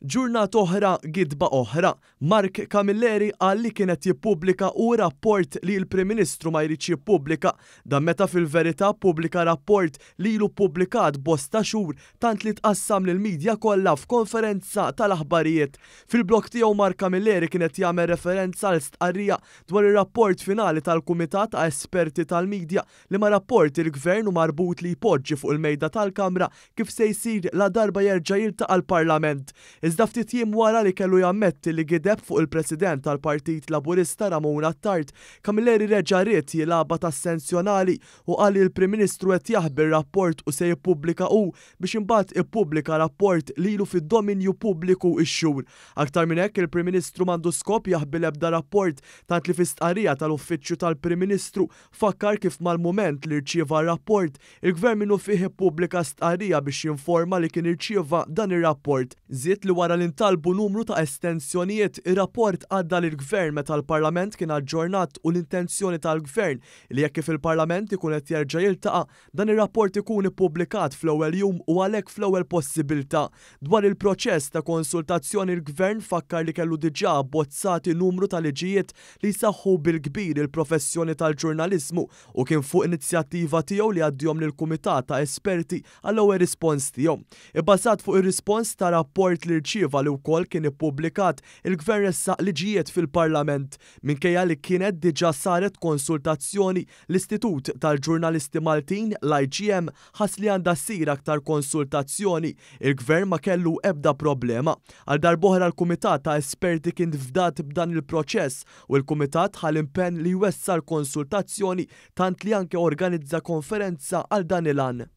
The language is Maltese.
Ġurnata oħra, gidba oħra. Mark Camilleri qal li kien qed jippubblika hu rapport li l-Prim Ministru ma jridx jippubblika. Dan meta fil-verità ppubblika rapport li ilu ppubblikat bosta xhur tant li tqassam lill-media kollha f'konferenza tal-aħbarijiet. Fil-blog tiegħu Mark Camilleri kien qed jagħmel referenza għal stqarrija dwar ir-rapport finali tal-Kumitat ta' Esperti tal-Media liema rapport il-Gvern hu marbut li jpoġġi fuq il-mejda tal-Kamra kif se jsir ladarba jerġa' jiltaqa' l-Parlament. Iżda ftit jiem wara li kellu jammetti li gideb fuq il-President tal-Partit Laburista Ramon Attard, Camilleri reġa' ried jilgħabha tas-sensjonali u qal li l-Prim Ministru qed jaħbi r-rapport u se jippubblika hu biex imbagħad ippubblika rapport li ilu fid-dominju pubbliku x-xhur. Aktar minn hekk, il-Prim Ministru m'għandu skop jaħbi l-ebda rapport tant li fi stqarrija tal-Uffiċċju tal-Prim Ministru Fakkar kif mal-mument li rċieva r-rapport, il-Gvern minnufih ippubblika stqarrija biex jinforma li kien irċieva dan ir-rapport. Żied li wara li ntalbu numru ta' estensjonijiet, ir-rapport għadda lill-Gvern meta l-Parlament kien aġġornat u l-intenzjoni tal-Gvern li hekk kif il-Parlament ikun qed jerġa' jiltaqa', Dan ir-rapport ikun ippubblikat fl-ewwel jum u għalhekk fl-ewwel possibilità. Dwar il-proċess ta' konsultazzjoni l-Gvern fakkar li kellu diġà abbozzati numru ta' liġijiet li jsaħħu bil-kbir il-professjoni tal-ġurnaliżmu u kien fuq inizjattiva tiegħu li għaddihom lill-kumitat ta' esperti għall-ewwel rispons tiegħu. Ibbażat fuq ir-rispons ta' rapport li rċieva li wkoll kien ippubblikat, il-Gvern ressaq liġijiet fil-Parlament minkejja li kienet diġà saret konsultazzjoni L-Istitut tal-Ġurnalisti Maltin, l-IGM, ħass li għandha ssir aktar konsultazzjoni. Il-Gvern ma kellu ebda problema. Għal darb'oħra l-kumitat ta' esperti kien fdat b'dan il-proċess u l-kumitat ħa l-impenn li jwessa' l-konsultazzjoni tant li anke organizza konferenza għal dan il-għan.